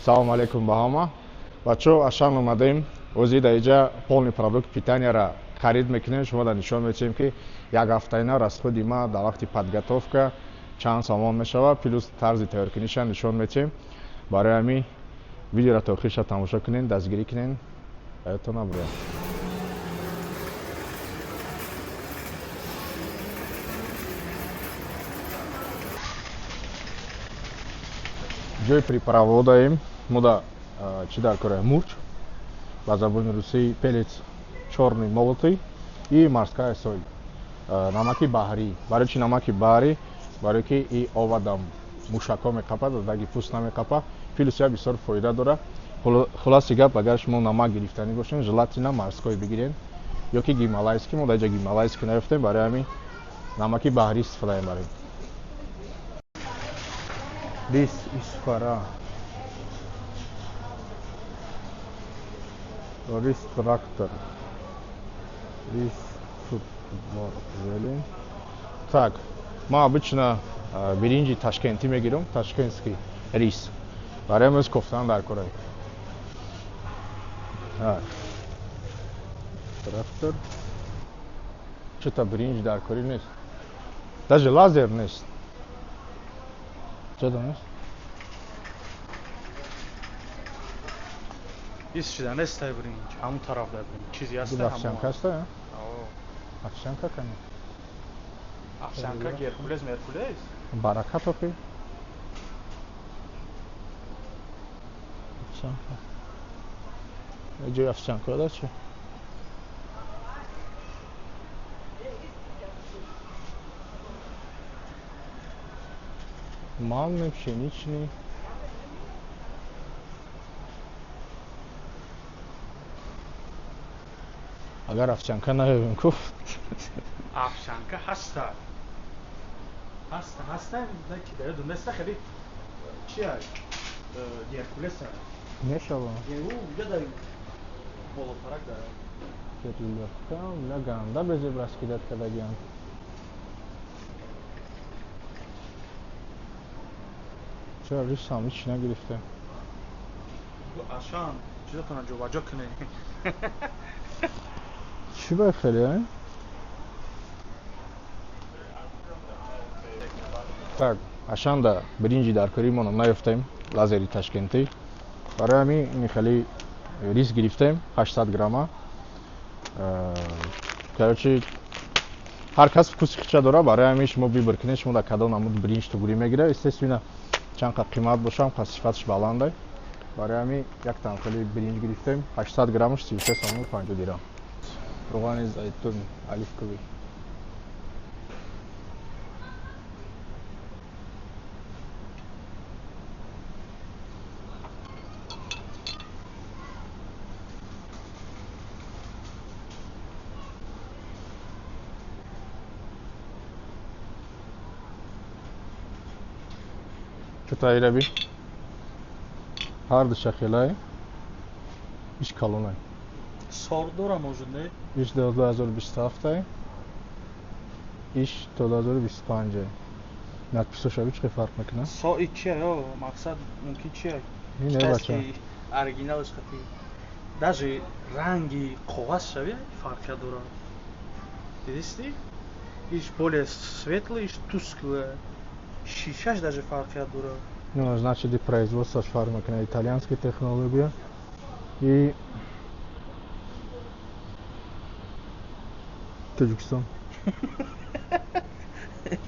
Салом алейкум ба ҳама. Бачаҳо, Ашан омадем. Ози дар иҷа полный продукт питанияра харид мекунем. Шумо дар нишон метиҳем, ки як ҳафтаина расходи ма дар вақти подготовка чанд сомон мешавад, плюс тарзи тайёркуниша нишон метиҳем. Барои ҳамин видеоро то охириша тамошо кунед, дастгирӣ кунед, ёдтон набуред. Ҷои приправодаем. Мо да чӣ дар кора? Мурч, ба забони русӣ перец чёрный молотый и морская соль, намаки баҳрӣ. Барои чи намаки баҳрӣ? Барое ки и овадам мушакҳо меқапад, даги пӯст намеқапад, плюс я бисёр фоида дорад. Хулоси гап, агар шумо намак гирифтанӣ бошед, желательно морской бигиред ё ки гималайский. Мо дар ҷа гималайский наёфтем, барои ҳамин намаки баҳрӣ истифода мебарем. Рис Исфара, рис трактор, рис зелень. Так, ма обычно биринҷи ташкентӣ мегирам, ташкентский рис. Барои ҳамин кофтан дар кора. Трактор. Чё-то биринҷ дар корӣ нест, даже лазер нест. Чё нест? Ис шида нестай биринҷ, ҳамун тараф дар биринҷ. Чизи ҳаста ҳамон. Овсянка ҳаста? Овсянка кани? Овсянка Геркулес Меркулес? Баракат охи. Овсянка. Ҷои овсянка да чи? Манный, пшеничный. Агар овсянка наёбем ку? Овсянка ҳаста. Ҳаста, ҳаста, на ки дар ёдум неста, хеле чи ай? Геркулес ай. Мешава. Ӯ уҷа дар болотарак дар. Кирилловка, ля ганда безеб раскидать кардагиам. Чаро рис ҳам ҳеч нагирифта? Ашан, чизатона ҷобаҷо кунед. Чӣ ба хеле, а? Так, Ашанда биринҷи дар корӣ наёфтем, лазери ташкентӣ. Барои ҳамин ин хеле рис гирифтем, 800 грамма. Короче, ҳар кас вкуси худша дорад, барои ҳамин шумо выбор кунед, шумо дар кадом намуд биринҷ тугурӣ мегиред. Естественно, чанд қад қимат боша, ҳам қад сифаташ баланда. Барои ҳамин як тан хеле биринҷ гирифтем, 800 граммаш 33 сомон 50 дирам. Равғани зайтун оливковый. Чута ираби? Ҳар душа хелай. Иш калонай. Сор дора может, не? Иш 2027, иш 2025. Надписоша чӣ фарқ мекунад? Со и чи ё мақсад мумкин чи? Не, бача. Оригиналш хати. Даже ранги коғаз шави фарқия дорад. Дидисти? Иш более светлый, иш тусклый. Шишаш даже фарқият дорад. Ну, значит, и производство фарқ мекунад, итальянская технология и Таджикистан.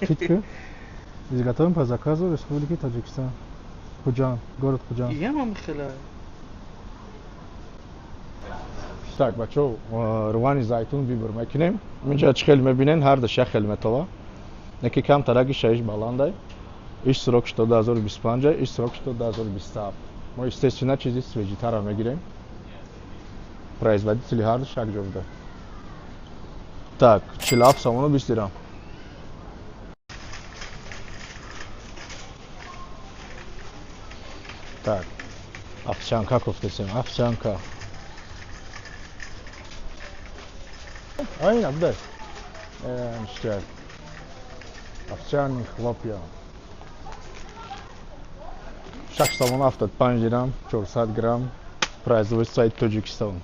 Читка. Изготовлен по заказу Республики Таджикистан. Худжанд, город Худжанд. Иям хела. Так, бачо, равғани зайтун выбор мекунем. Инҷа чӣ хел мебинен, ҳар душ як хел метова. Неки кам тараги шаиш баландай. Иш срок что 2025, иш срок что 2027. Мо естественно чизи свежитара мегирем. Производители ҳар душ як ҷо буда. Так, 47 сомону 20 дирам. Так, овсянка кофтесем, овсянка. Айна, будай. Ништяк. Овсяные хлопья. 6,75 дирам, 400 грамм, производствои Тоҷикистон,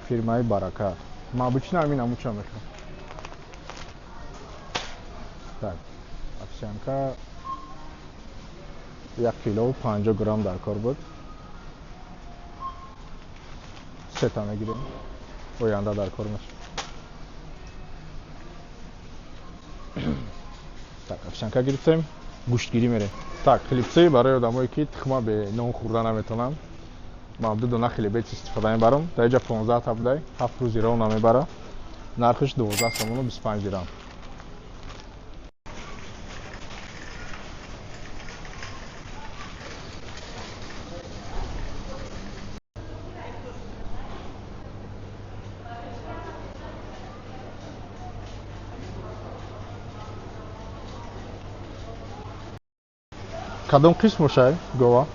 фирмаи Баракат. Ман обычно ҳамин амуча мехӯрам. Так, овсянка 1 кило 50 грамм дар кор буд. Сета мегирем, оянда дар кор мешавад. Так, овсянка гирифтем, гӯштгирӣ мерем. Так, хлебцы барои одамое ки тухма бе нон хӯрда наметавонанд. Ман ду дона хлебец истифода мебарам. Дар инҷа 15 та будай, 7 рӯзи ров намебара. Нархиш 12 сомону 25 дирам. Кадом қисм бошай гова?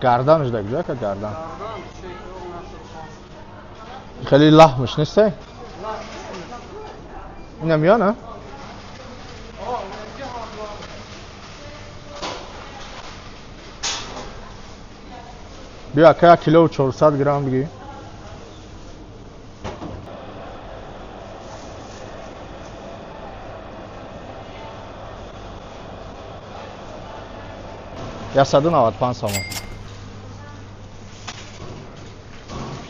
Гарданаш да куҷо ака гардан? Хеле лаҳмаш нестай? Ина миёна? Биё ака 1 кило 400 грамм бигӣ. 195 сомон.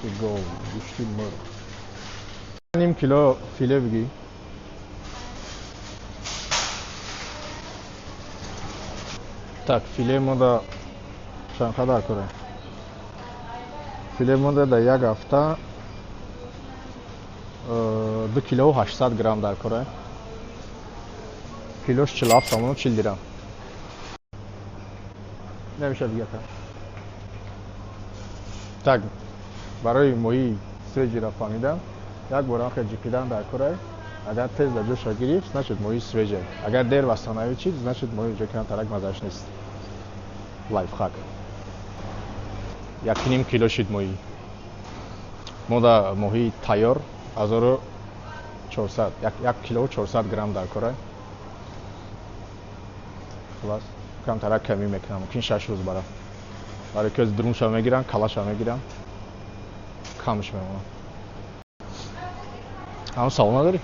Гӯшти гов, гӯшти мурғ. Ним кило филе бигӣ. Так, филе монда чанд қадар кора? Филе монда дар як ҳафта 2 кило 800 грамм дар кора. Килош 47 сомону 40 дирам. Намешавад дига. Так, барои моҳии свежий ра фаҳмидам, як бор ҳам ҷиқидан дар корай. Агар тез дар ҷоша гирифт, значит моҳии свежий. Агар дер восстановить чид, значит моҳи ҷо камтарак маззааш нест. Лайфхак. 1.5 кило шид моҳӣ. Мо да моҳии тайёр 1400, 1 кило 400 грамм дар корай. Хулас, камтарак камӣ мекунам, мумкин 6 рӯз бара. Барои ки друнша мегирам, калаша мегирам, камш мемонам. Ҳам савол надорӣ?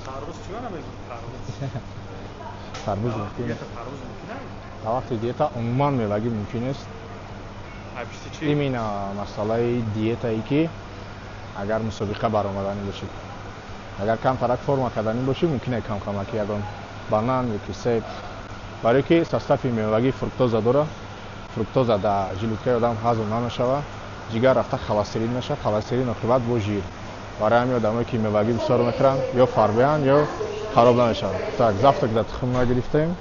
Тарбуз чӣ мана мегӯӣ? Тарбуз. Тарбуз мумкин. Диета тарбуз мумкин аст? Дар вақти диета умуман мевагӣ мумкин нест. Айбишти чӣ? Именно масъалаи диетае ки агар мусобиқа баромаданӣ бошӣ, агар камтарак форма карданӣ бошӣ, мумкин е камкамаки ягон банан ё ки себ. Барои ки состави мевагӣ фруктоза дора. Фруктоза дар желудкаи одам ҳазм намешавад, ҷигар рафта холестерин мешавад, холестерин оқибат бо жир. Барои ҳамин одамое ки мевагӣ бисёр мехӯранд, ё фарбеҳанд, ё хароб намешаванд. Так, завтрак дар тухм нагирифтем.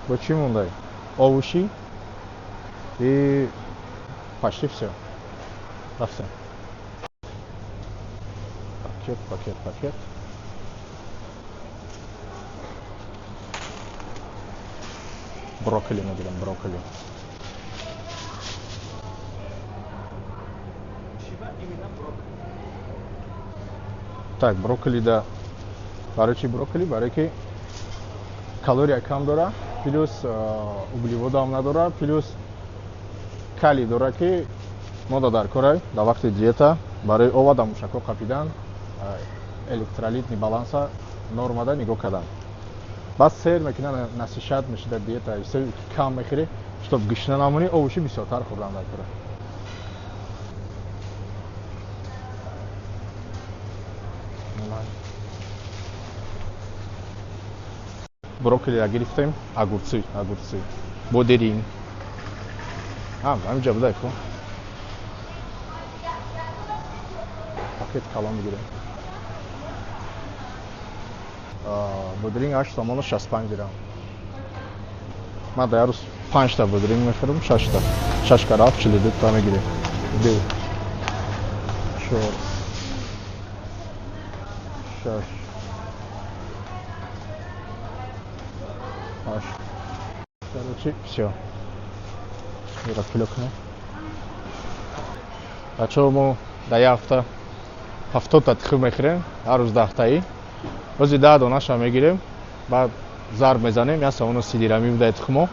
Бо чӣ мондай? Овощи и почти всё. Рафтем. Пакет, пакет, пакет. Брокколи мегирам, брокколи. Так, брокколи да. Барои чи брокколи? Барои ки калория кам дора, плюс углеводам надора, плюс калий дора, ки мода дар корай дар вақти диета барои ова дар мушакҳо қапидан, электролитный баланса нормада нигоҳ кардан. Баъд сер мекунад, насишат мешуда диета, ҳисоби ки кам мехӯрӣ, чтоб гушна намонӣ, овощи бисёртар хӯрдан дар кора. Брокколиро гирифтем, огурцы, огурцы. Бодерин. Ҳаминҷа будай ку. Пакет калон мегирем. Бодринг 8 сомону 65 дирам. Ман дар як рӯз 5 та бодринг мехӯрам, 6 та. 6 кара 7 42 та мегирем. 2 4 6 8. Короче, всё. Ира пулёкне. Бачаҳо, мо дар як ҳафта 70 та тухм мехӯрем, ҳар рӯз 10 таи. Рӯзи 10 донаша мегирем. Баъд зарб мезанем, 1 сомону 30 дирҳамӣ будаи тухмо.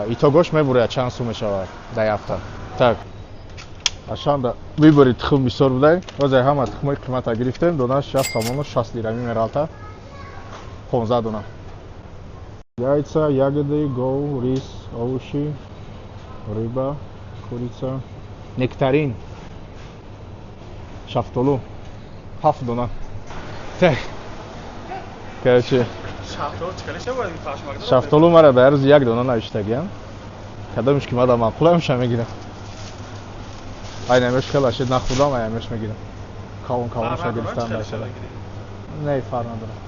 Итогош мебурад чанд сум мешавад дар ҳафта. Так. Ашанда выбори тухм бисёр будай. Ҳозир ҳама тухмои қимата гирифтем, донаш 1 сомону 60 дирҳамӣ мералта. 15 дона. Яйца, ягоды, гов, рис, овощи, рыба, курица, нектарин, шафтолу. 7 дона. Так. Короче, шафтолу мара дар рӯзи 1 дона навиштагиам. Кадомиш ки мада маъқулам ша мегирам. Ай намеш хела шид нахӯрдам, ай намеш мегирам. Калон калон ша гирифтам дар шада. Не, фарқ надорам.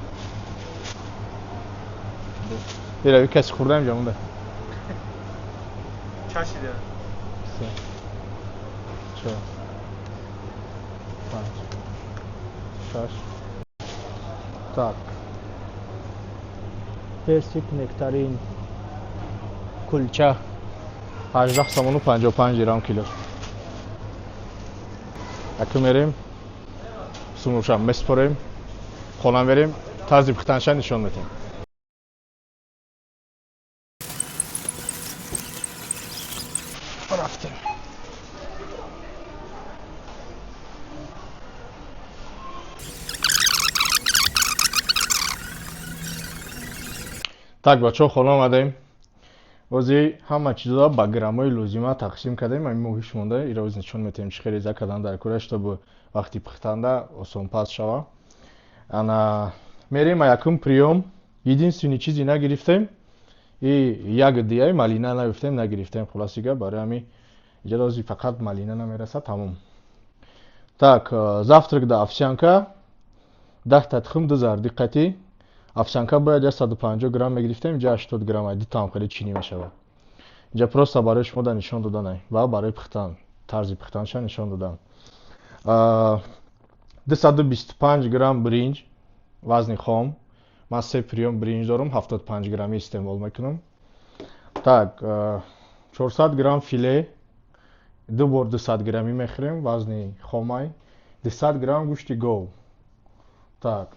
Ира каси хӯрдам ҷа монда. Чашида. 3 4 5 6. Так. Персик, нектарин, кулча. 18 сомону 55 дирҳам кило. Аку мерем, сумушам меспорем, хона мерем, тарзи пухтанша нишон медиҳем. Рафтем. Так, бачаҳо, хона омадем. Ози ҳама чизро ба граммои лозима тақсим кардем. Ами моҳиш монда, иро оз нишон метаҳем чӣ хел реза кардан дар кӯра, чтобы вақти пухтанда осонпаз шава. Ана мерем якум приём. Единственный чизи нагирифтем и ягодияи малина нагирифтем, нагирифтем хулоси гап. Барои ҳамин иҷода ози фақат малина намерасад, тамом. Так, завтрак да овсянка, 10 та тухм, 2 зарди қатӣ. Овсянка бояд 150 грамм мегирифтем, инҷа 80 грамм, ай ду таам хеле чинӣ мешавад. Инҷа просто барои шумо да нишон доданай ва барои пухтан, тарзи пухтанша нишон додан. 225 грамм бринҷ, вазни хом. Ман 3 приём бринҷ дорам, 75 граммӣ истеъмол мекунам. Так, 400 грамм филе, 2 бор 200 граммӣ мехӯрем, вазни хомай. 200 грамм гӯшти гов. Так.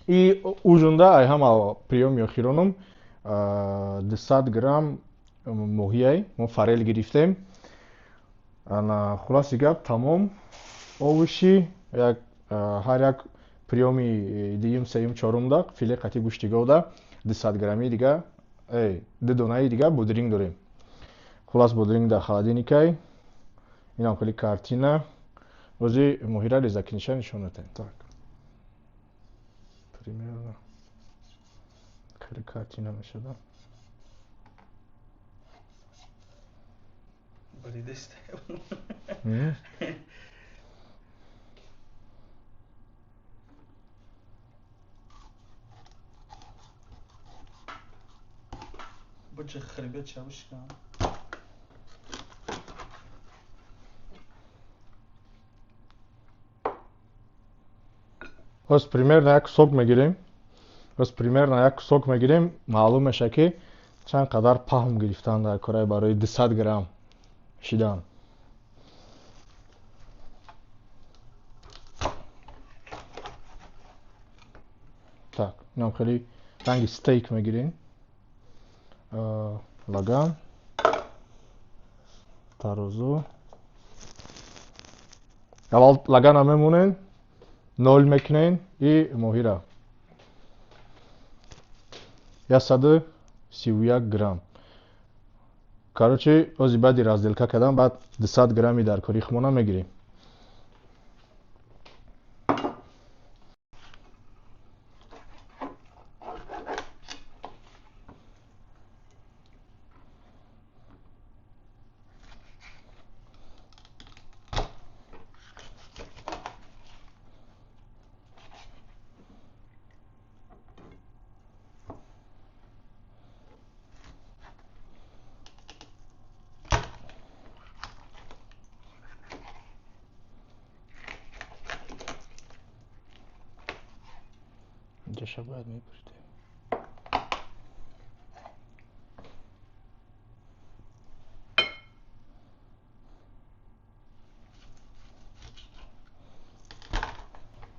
И ужинда ай ҳама приёми охиронум, 200 грамм моҳияй, мо форель гирифтем. Ана хулоси гап тамом. Овощи, ҳар як приёми дуюм, сеюм, чорумда филе қатӣ гӯшти говда 200 грамми дига, 2 донаи дига будринг дорем. Хулос будринг дар холодильникай. Инам хеле картина. Ози моҳира резакиниша нишон медиҳем. Так. Примерно хеле картина мешавад. Буридест. Буча хребет чабушка. Ҳоз примерно як сок мегирем. Ҳоз примерно як сок мегирем, маълум мешавад ки чанд қадар паҳм гирифтан дар кораи барои 200 грамм шидан. Так, инам хеле ранги стейк мегирем. Лаган, тарозу. Аввал лагана мемонем, нол мекунем и моҳира. 131 грамм. Короче, ози баъди разделка кардан баъд 200 грамми дар кори хумона мегирем. Инҷаша бояд мепурсидем.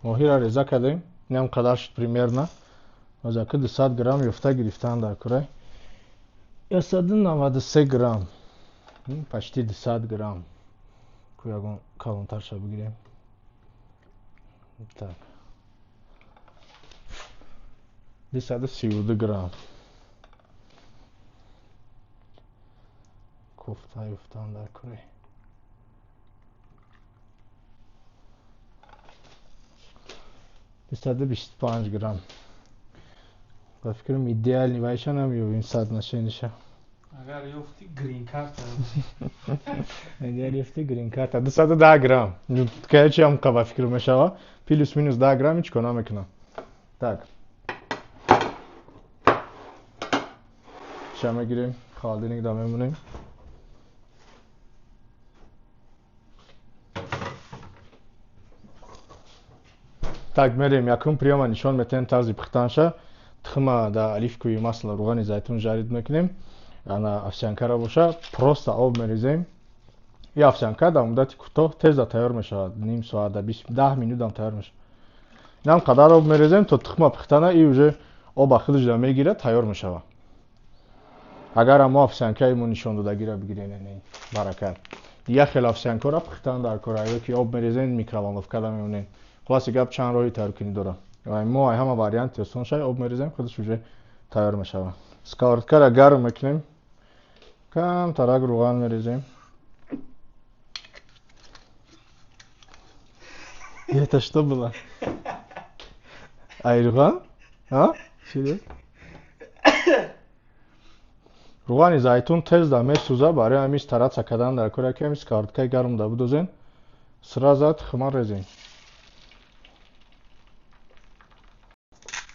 Моҳиро реза кардем, инам қадар шуд примерно. Озаки 200 грамм ёфта гирифтан дар курай. 193 грамм. Почти 200 грамм. Ку ягон калонтарша бигирем. Так. 232 грамм. Кофта ёфтан дар курай. 225 грамм. Ба фикрам идеални вайша намеёбем соотношениша. Агар ёфти грин карта. Агар ёфти грин карта 210 грамм. Каячи ҳам ба фикр мешава. Плюс минус 10 грамм ҳеч кор намекунам. Так. Ша мегирем, холодильник да мемонем. Так, мерем якум приёма нишон метаҳем тарзи пухтанша. Тухма да оливковое масло, руғани зайтун жарид мекунем. Ана овсянкара боша, просто об мерезем. И овсянка дар муддати кӯтоҳ тезда тайёр мешавад. Ним соат, да 10 минутам тайёр мешавад. Инам қадар об мерезем то тухма пухтана и уже оба худаш да мегирад, тайёр мешавад. Агар мо овсянкаи мо нишон додагиро бигирем, не, баракат. Дигар хел овсянкаро пухтан дар кора, ё ки об мерезем, микроволновкада мемонем. Хулоси гап чанд роҳи тайёркунӣ дорад. Мо ай ҳама варианти осон шай об мерезем, худаш уже тайёр мешавад. Сковородкаро гарм мекунем, камтарак руған мерезем. Это что было? Ай руған? А? Чӣ? Руғани зайтун тез да месӯза, барои ҳамин стараться кардан дар кора ки ҳамин сковородкаи гарм да бидозен, сразу тухма резем.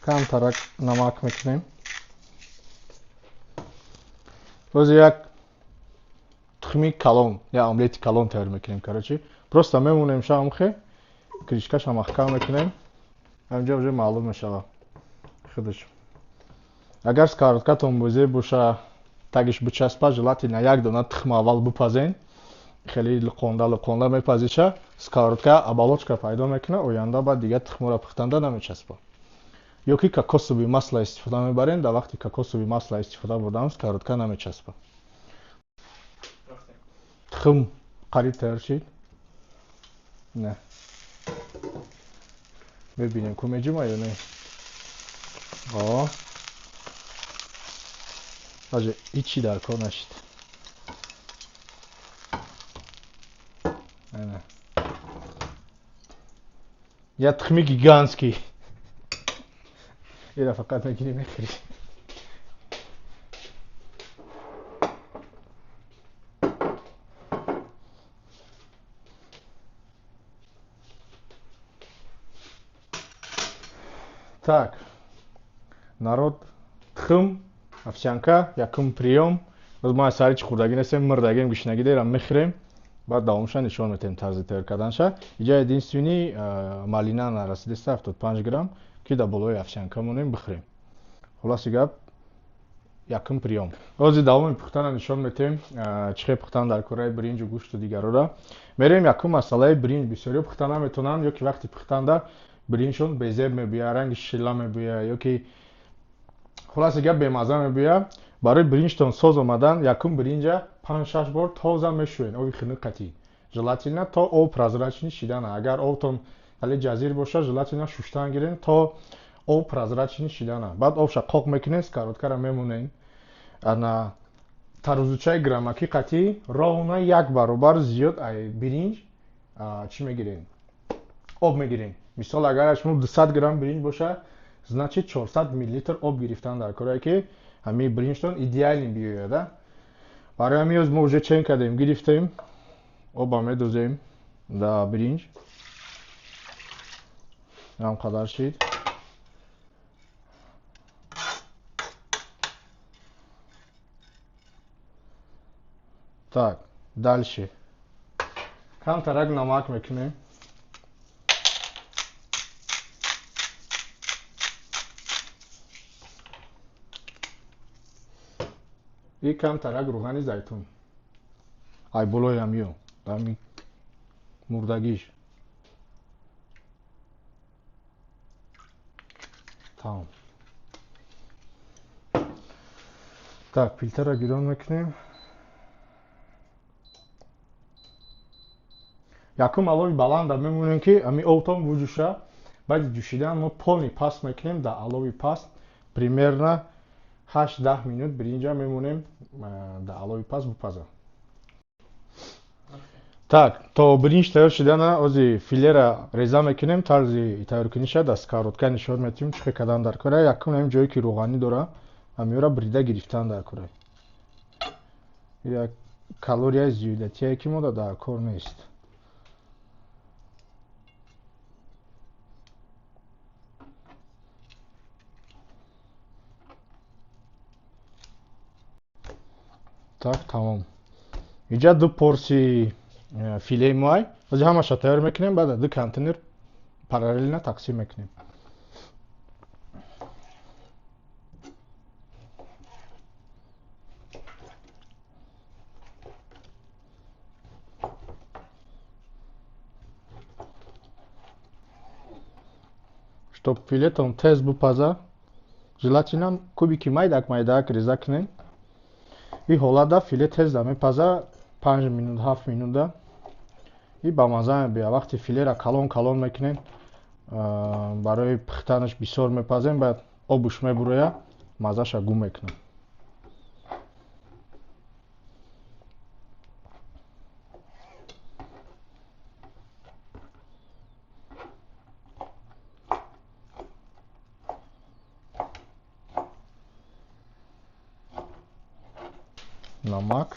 Камтарак намак мекунем. Боз як тухми калон, як омлети калон тайёр мекунем, короче. Просто мемонем шамхе, кришкаша маҳкам мекунем. Ҳамҷо уже маълум мешавад худаш. Агар сковородкатон бозе боша, тагиш бичаспа, желательно як дона тухма аввал бипазен. Хеле луқонда луқонда мепазиша, сковородка оболочка пайдо мекунад, оянда баъд дигар тухмаро пухтанда намечаспа. Ё ки кокосовый масло истифода мебарем, дар вақти кокосовый масло истифода бурдан сковородка намечаспа. Тухм қариб тайёр шид. Не. Мебинем ку меҷума ё не. О. Даже ҳичи дар кор нашид. Не. Я тухми гигантский. Ира фақат мегирӣ мехӯрӣ. Так, народ, тухм, овсянка, якум приём. Боз мо сари чӣ хӯрдагӣ нестем, мурдагем, гушнагӣ дерам мехӯрем. Баъд давомша нишон метаҳем тарзи тайёр карданша. Иҷа единственный малина нарасидеста 75 грамм, ки дар болои овсянка монем бихӯрем. Хулоси гап, якум приём. Ҳозир давоми пухтана нишон метаҳем, чӣ хел пухтан дар кораи биринҷу гӯшту дигарора. Мерем якум масъалаи биринҷ. Бисёриҳо пухта наметавонанд, ё ки вақти пухтанда биринҷшон безеб мебояд, ранги шила мебояд, ё ки хулоси гап бемазза мебояд. Барои биринҷтон соз омадан якум биринҷа 5-6 бор тоза мешӯед оби хунук қатӣ. Желательно то об прозрачный шидана. Агар обтон хеле ҷазир бошад, желательно шуштан гирен то об прозрачный шидана. Баъд обша қоқ мекунед, сковородкаро мемонед. Ана тарозучаи граммакӣ қатӣ ровно як баробар зиёд ай биринҷ чӣ мегирем? Об мегирем. Мисол агар шумо 200 грамм биринҷ боша, значит 400 миллилитр об гирифтан дар корае ки ҳамин биринҷтон идеални биёяд, а? Барои ҳамин ҳоз мо уже чен кардем, гирифтем, оба медозем да биринҷ. Ҳам қадар шид. Так, дальше. Камтарак намак мекунем. И камтарак руғани зайтун. Ай болои ҳамиё, ҳами мурдагиш. Тамом. Так, плитаро гирон мекунем. Якум алови баланда мемонем, ки ами обтон буҷӯша. Баъди ҷӯшидан мо полный паст мекунем. Дар алови паст примерно 8-10 минут биринҷа мемонем, дар алови паст бупаза. Так, то биринҷ тайёр шидана, ози филера реза мекунем. Тарзи тайёркуниша дар сковородка нишон метиҳем, чӣ хел кардан дар кора. Якум ҳамин ҷое ки рӯғанӣ дора, ҳамиёра брида гирифтан дар кора. Як калорияи зиёдатие ки мода дар кор нест. Так, тамом. Иҷа ду порси филеи моай. Ози ҳамаша тайёр мекунем, баъд ду контейнер параллельно тақсим мекунем. Чтоб филетон тез бупаза, желательно кубики майдак майдак реза кунем. И ҳолатда филе тез да мепаза, 5 минут, 7 минутда. И ба маза мебиёяд. Вақте филера калон калон мекунем, барои пухтанаш бисёр мепазем, баъд обуш мебурояд, мазаша гум мекунад. Намак.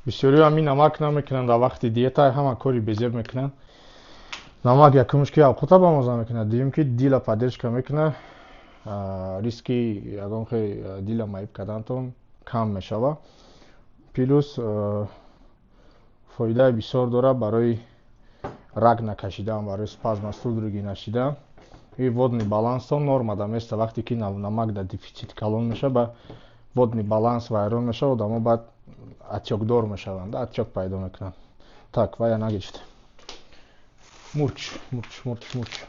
Бисёриҳо ҳамин намак намекунанд дар вақти диета, ҳама кори безеб мекунанд. Намак якумш ки авқота ба маза мекунад, дуюм ки дила поддержка мекунад, риски ягон хел дила маиб кардантон кам мешавад. Плюс фоидаи бисёр дорад барои рак накашидан, барои спазма судороги нашидан. И водный баланстон нормада места. Вақте ки намак дар дефицит калон мешавад, ба водный баланс вайрон мешавад, одамо баъд отёкдор мешаванд, отёк пайдо мекунанд. Так, вая нагирифт. Мурч, мурч, мурч, мурч.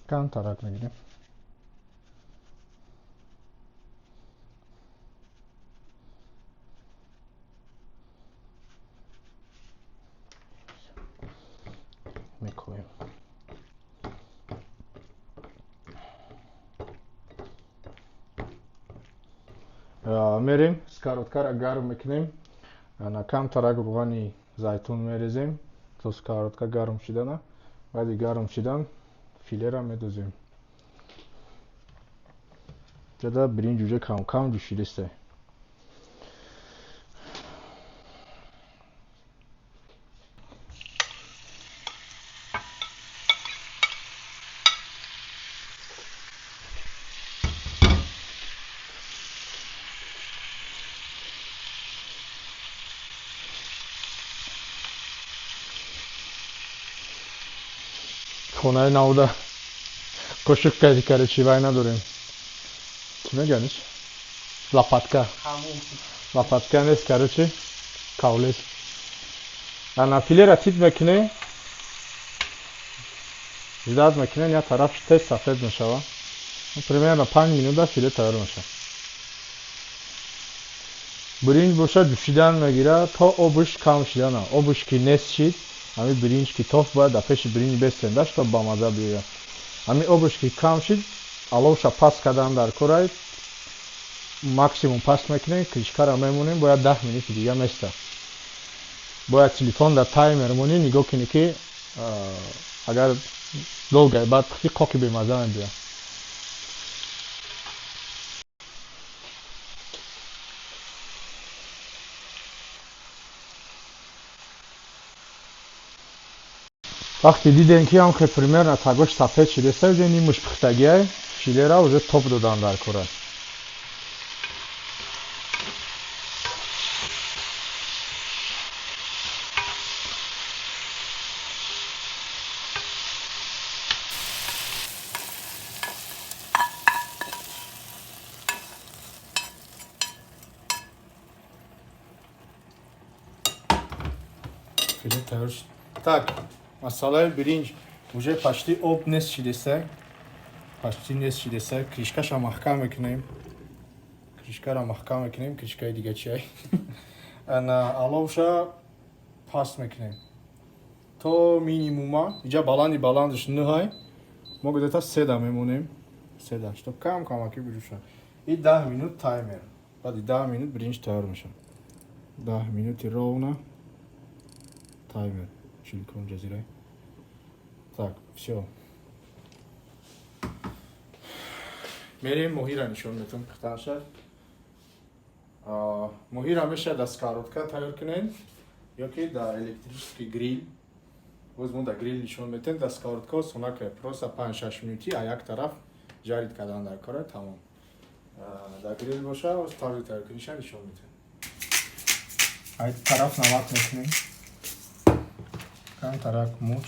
Камтарак мегирем. Мекунем. Мерем сковородкаро гарм мекунем, камтарак рӯғани зайтун мерезем то сковородка гарм шидана. Баъди гарм шидан филера медозем. Ҷада биринҷ уже кам-кам ҷӯшидисте. Хонаи навда қошуқ кардӣ, короче, вай надорем. Чӣ мегӯянд? Лопатка. Лопатка нест, короче, кавлес. Ана филера тит мекунӣ, ждать мекунӣ, як тараф тез сафед мешава. Примерно 5 минута филе тайёр мешава. Биринҷ бошад ҷӯшидан мегирад то обуш кам шидана. Обуш ки нест шид, ҳами биринҷ ки тоф бояд дар пеши биринҷ бестендаш то ба маза биёяд. Ҳами обуш ки кам шид, аловша паст кардан дар корай, максимум паст мекунем, кришкаро мемонем, бояд 10 минути дига места. Бояд телефон дар таймер монӣ, нигоҳ кунӣ ки агар долгай баъд пухтӣ қоқи бемаза мебиёяд. Вақте дидем ки ҳам хел примерно тагош сафед шидеста, уже нимуш пухтагиай, филера уже топ додан дар кора. минут тайёр шуд. Так, масъалаи биринҷ уже почти об нест шидеса. Почти нест шидеса. Крышкаша маҳкам мекунем. Крышкара маҳкам мекунем, крышкаи дига чиай. Ана аловша паст мекунем. То минимума, иҷа баланди баландаш 9, мо где-то 3 мемонем. 3, чтоб кам камаки биҷӯша. И 10 минут таймер. Баъди 10 минут биринҷ тайёр мешавад. 10 минути ровно таймер. Чилкон ҷазирай. Так, всё. Мерем моҳира нишон метам пухтанша. Моҳира мешавад дар сковородка тайёр кунед ё ки дар электрический гриль. Боз мо дар гриль нишон метем, дар сковородка осонак, просто 5-6 минути а як тараф жарить кардан дар кора, тамом. Дар гриль боша, боз тарзи тайёр куниша нишон метем. Ай тараф намак мекунем. Камтарак муч.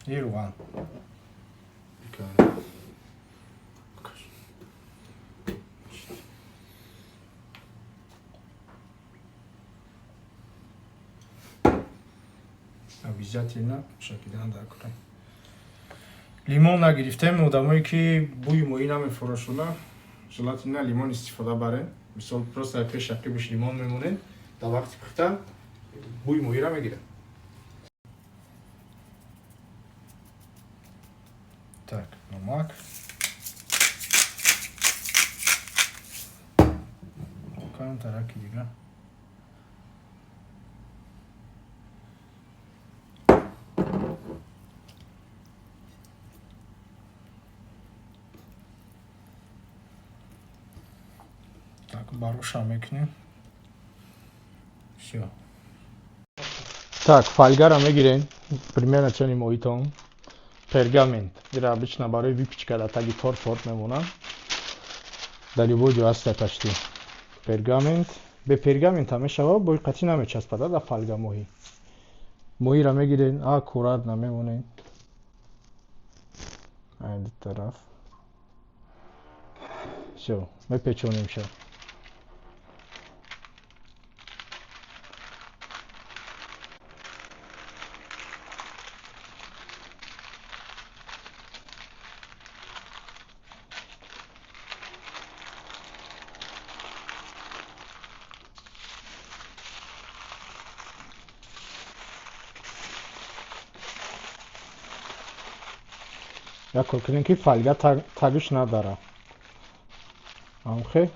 И равған. Обязательно шакидан дар кора. Лимон нагирифтем, одамое ки бӯи моҳӣ намефурошона, желательно лимон истифода барен. Мисол, просто пеш ақибаш лимон мемонед, дар вақти пухтан бӯи моҳиро мегирад. Так, намак. Камтараки дига. Так, бароша мекунем. Всё. Так, фольгара мегирем. Примерно чани моҳитон. Пергамент. Ира обычно барои выпечка дар таги торт мемонад. Дар любой ҷо ҳаста почти. Пергамент. Бе пергамент ҳам мешава, бо қатъи намечаспад дар фольга моҳӣ. Моҳиро мегирем, аккуратно мемонем. Ай ду тараф. Всё, мепечонемша. Як кор кунем ки фольга тагиш надара. Амхе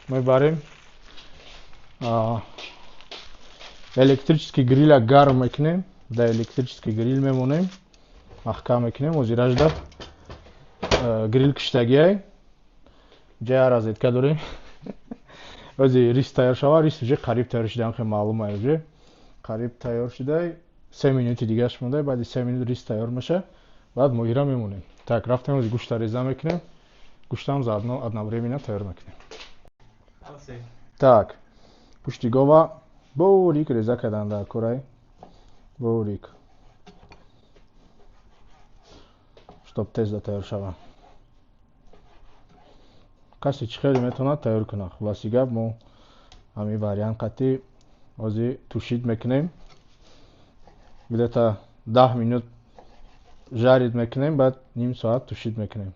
мебарем электрический гриля гарм мекунем, дар электрический гриль мемонем, маҳкам мекунем, озиражда грил киштагиай, ҷая розетка дорем. Ози рис тайёр шава, рис уже қариб тайёр шуда, амхе маълум ай уже қариб тайёр шудай, 3 минути дигаш монда, баъди 3 минут рис тайёр меша. Баъд моҳира мемонем. Так, рафтем ози гӯшта реза мекунем. Гӯштам заодно одновременно тайёр мекунем. Так, пушти гова борик реза кардан дар корай. Борик. Чтоб тезда тайёр шава. Касе чӣ хеле метавонад тайёр кунад. Хулоси гап, мо ҳамин вариант қатъи ози тушить мекунем. Где-то 10 минут жарить мекунем, баъд ним соат тушить мекунем.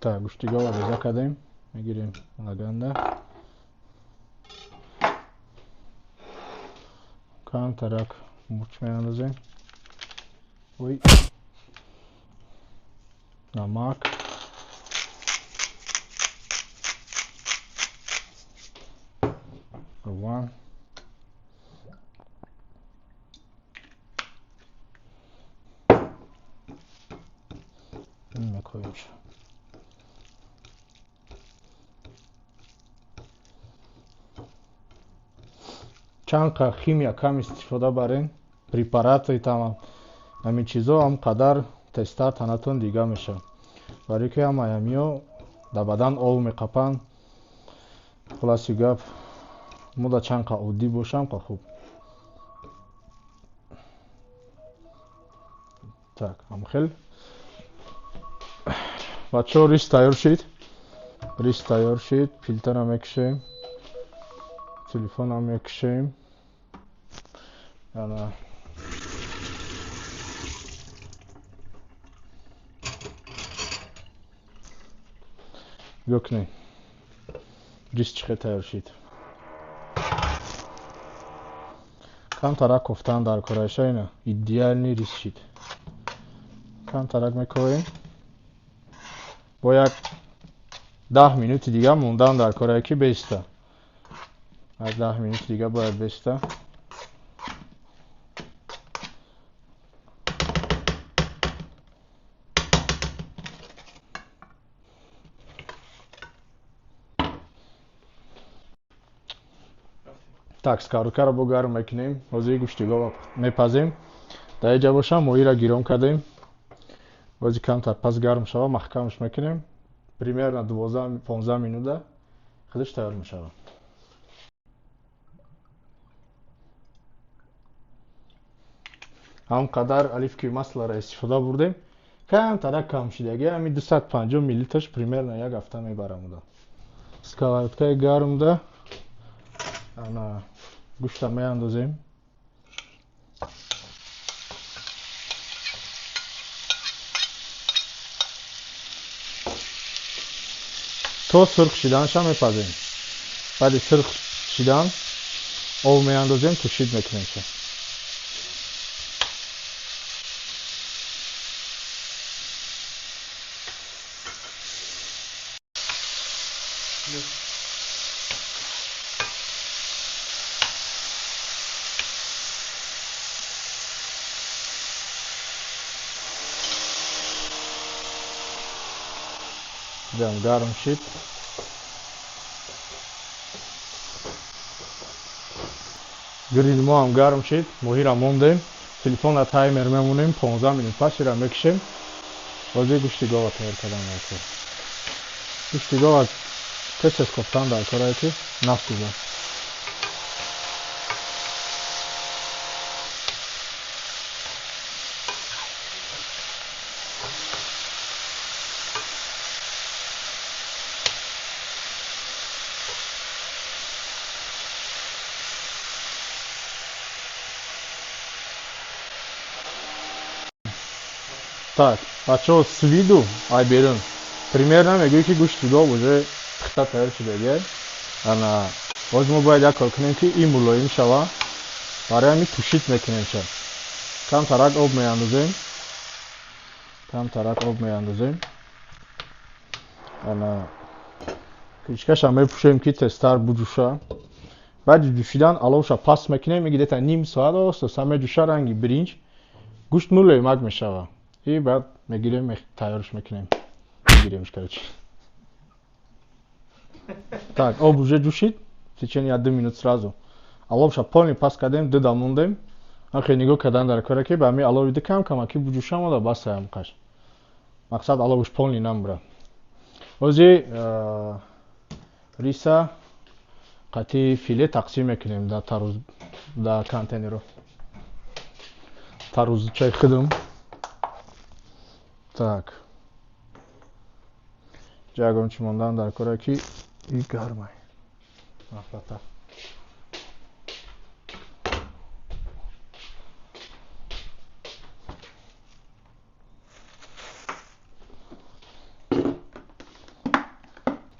Так, гӯшти гова реза кардем, мегирем лаганда. Камтарак мурч меандозем. Ой. Намак. Равған. Мекоемша. Чанд қа химия кам истифода барен, препараты там ҳамин чизо ҳам қадар тезтар танатон дига мешавад. Барои ки ҳамаи ҳамиё дар бадан ов меқапанд. Хулоси гап, мо да чанд қа оддӣ бошам қа хуб. Так, ҳамхел. Бачаҳо, рис тайёр шид. Рис тайёр шид, пилтара мекушем. Телефонам мекушем. Ана нигоҳ кунед. Рис чӣ хел тайёр шид. Камтарак кофтан дар кораша ина идеальный рис шид. Камтарак мекоем. Бо як 10 минути дига мондан дар корае ки беиста. Аз 10 минути дига бояд беиста. Так, сковородкаро бо гарм мекунем. Ҳозир гӯшти гова мепазем. Дар инҷа бошам моҳиро гиром кардем. Бози камтар пас гарм шава, маҳкамаш мекунем. Примерно 12-15 минута худаш тайёр мешавад. Ҳам қадар оливковый маслоро истифода бурдем. Камтарак кам шидаги, ҳамин 250 миллилитраш примерно як ҳафта мебарам. Сковородкаи гармда ана гӯшта меандозем. То сурх шиданша мепазем. Баъди сурх шидан об меандозем, тушид мекунемша. Ҷам гарм шид. Грил мо ҳам гарм шид, моҳиро мондем. Телефонро таймер мемонем, 15 минут пас ира мекушем. Бози гӯшти гова тайёр кардан дар кор. Гӯшти гова тез-тез кофтан дар корае ки насӯзад. Так, бачаҳо, с виду ай берун примерно мегӯӣ ки гӯшти гов уже пухта тайёр шудагиай. Ана боз мо бояд як кор кунем ки ин мулоим шава. Барои ҳамин тушид мекунемша. Камтарак об меандозем. Камтарак об меандозем. Ана крышкаша мепӯшем ки тезтар буҷӯша. Баъди ҷӯшидан аловша паст мекунем, где-то ним соат оста меҷӯша, ранги биринҷ гӯшт мулоимак мешава. И баъд мегирем, тайёрш мекунем. Мегиремш, короче. Так, об уже ҷӯшид, в течение 1 минут сразу. Аловша полный паст кардем, дуда мондем. Ахе нигоҳ кардан дар кора ки ба ҳамин алови ду кам камаки буҷӯша мода бас аям қаш. Мақсад аловш полный намбура. Ҳозир риса қатъи филе тақсим мекунем дар таруз, дар контейнеро. Тарузчаи худам. Так. Ҷагон чӣ мондан дар кора ки и гармай. Нафрата.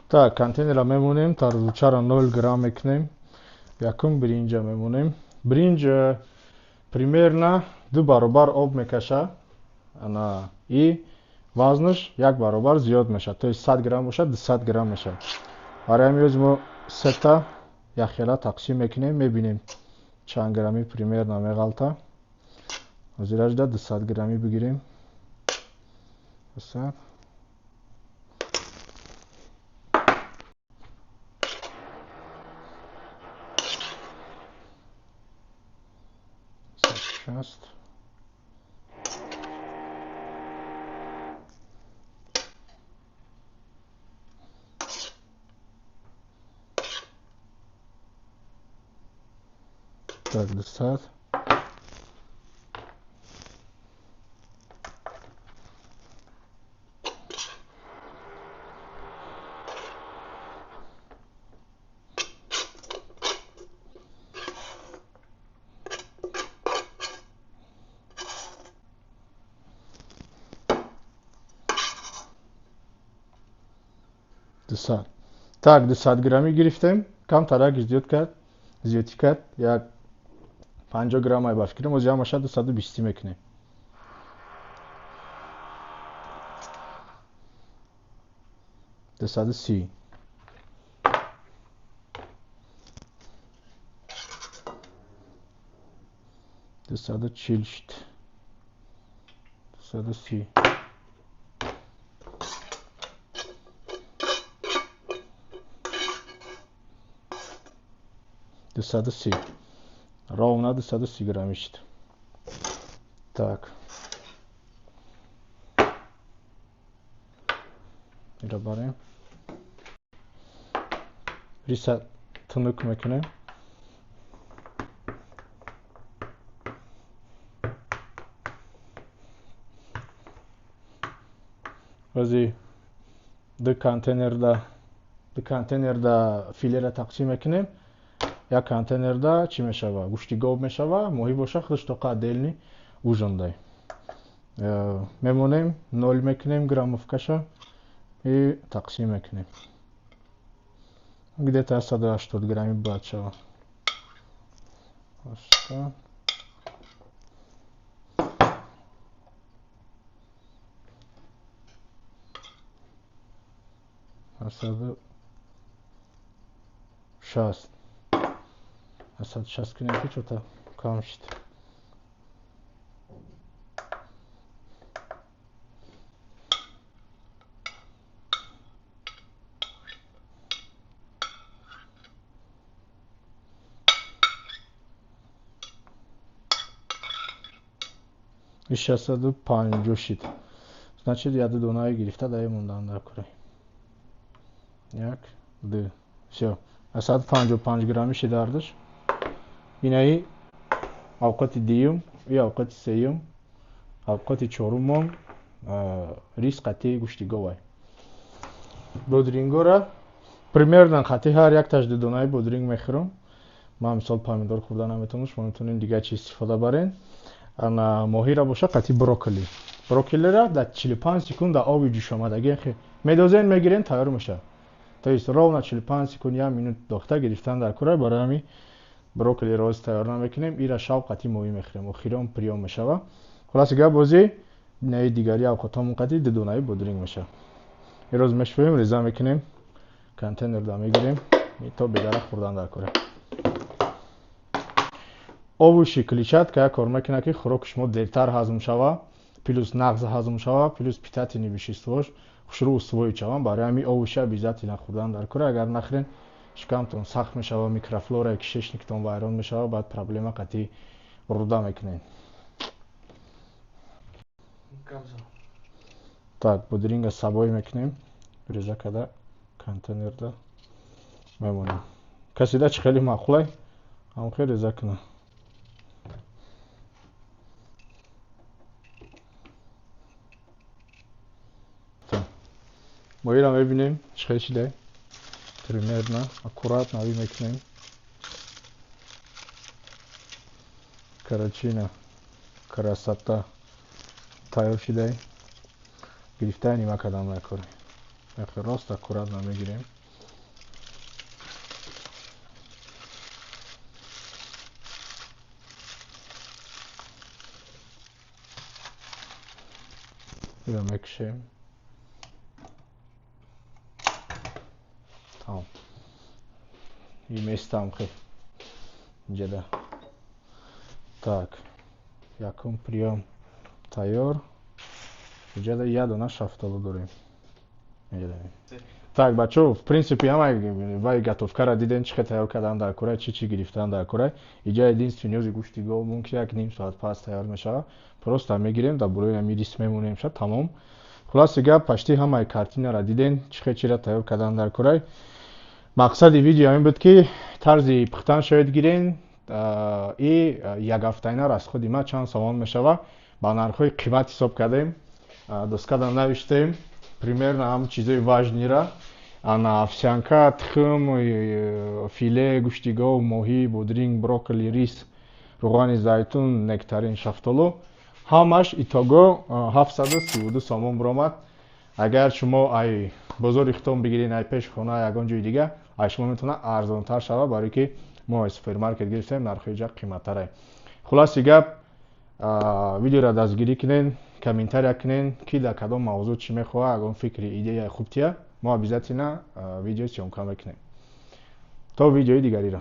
Так, контейнера мемонем, тарзучара 0 грамм мекунем. Якум биринҷа мемонем. Биринҷ примерно 2 баробар об мекаша. Ана и вазнаш 1 баробар зиёд мешавад. То есть 100 грамм бошад, 200 грамм мешавад. Барои ҳамин ҳоз мо сета якхела тақсим мекунем, мебинем чанд грамми примерно меғалта. Ҳозир 200 грамми бигирем. 200. 60. Так, 200. Так, 200 грамми гирифтем. Камтарак зиёд кард, зиёдтӣ кард. Як 50 грамм ай ба фикрам, оз ҷамъаша 220 мекунем. 230. 240 шуд. 230. 230. Ровно 230 грамм шуд. Так. Ира барем. Риса тунук мекунем. Ози ду контейнерда филера тақсим мекунем. Як контейнерда чӣ мешава? Гӯшти гов мешава, моҳӣ боша, худаш тоқа отдельный ужондай. Мемонем, нол мекунем граммовкаша и тақсим мекунем. Где-то 180 грамм бояд шава. 80. 160. 160 кунем ки чота кам шуд. И 650 шуд. Значит, я ду донаи гирифта дай мондан дар курай. Як, ду. Всё. 155 грамми шид ардаш. Инаи авқоти дуюм, и авқоти сеюм, авқоти чорумом рис қатъи гӯшти говай. Бодрингора примерно қатъи ҳар якташ ду донаи бодринг мехӯрам. Ман мисол помидор хӯрда наметавонам, шумо метавонед дигар чиз истифода барен. Ана моҳира боша қатъи брокколи. Брокколиро дар 45 секунд дар оби ҷӯшомадагӣ медозен, мегирен, тайёр мешавад. То есть ровно 45 секунд, як минут дохта гирифтан дар кура. Барои ҳамин брокколиро оз тайёр намекунем, ира шав қатъи моҳӣ мехӯрем, охирон приём мешава. Хулоса гап бозӣ наи дигари авқотҳомон қатъи ду донаи бодринг мешавад. Ирӯз мешӯем, реза мекунем, контейнерда мегирем, то бедарах хӯрдан дар кура. Овуши клетчатка як кор мекунад, ки хӯроки шумо дертар ҳазм шава, плюс нағз ҳазм шава, плюс питательный веществош хушрӯ усвоить шаванд. Барои ҳамин овуши обязательно хӯрдан дар кура. Агар нахӯрен, шикамтон сахт мешава, микрофлораи кишечниктон вайрон мешава, баъд проблема қатъи руда мекунед. Так, бодринга сабой мекунем, реза карда контейнерда мемонем. Касида чӣ хеле маъқулай, ҳам хел реза кунам. Моҳиро мебинем чӣ хел шидай. Примерно аккуратно ави мекунем. Карачина красота тайёр шидай. Гирифтаи нима кардам накорем. Рост аккуратно мегирем. Иро мекушем. Тамом. И местам хел. Инҷада. Так. Якум приём тайёр. Инҷада як дона шафтолу дорем. Инҷада. Так, бачо, в принципе, ҳама вай готовкара диден, чӣ хел тайёр кардан дар кора, чӣ чӣ гирифтан дар кора. Иҷа единственный ниёзи гӯшти гов мон, ки як ним соат пас тайёр мешавад. Просто мегирем, дар бурои ҳами рис мемонем, ша тамом. Хулоси гап, почти ҳамаи картинара диден, чӣ хел чира тайёр кардан дар кора. Мақсади видео ҳамин буд, ки тарзи пухтан шояд гирен и як ҳафтаина расходи ма чанд сомон мешавад. Ба нархҳои қимат ҳисоб кардем, доскада навиштем примерно ҳам чизои важныйра: ана овсянка, тухм, филе, гӯшти гов, моҳӣ, бодринг, брокколи, рис, рӯғани зайтун, нектарин, шафтолу. Ҳамаш итого 732 сомон биромад. Агар шумо ай бозори хитон бигирен, ай пеши хона, ягон ҷои дига, ай шумо метавонад арзонтар шавад, барое ки мо ай супермаркет гирифтем, нархҳои ҷа қиматтарай. Хулоси гап, видеоро дастгирӣ кунен, комментария кунен, ки дар кадом мавзӯъ чӣ мехоҳад, ягон фикри, идеяи хуб тия, мо обязательно видео съёмка мекунем. То видеои дигариро.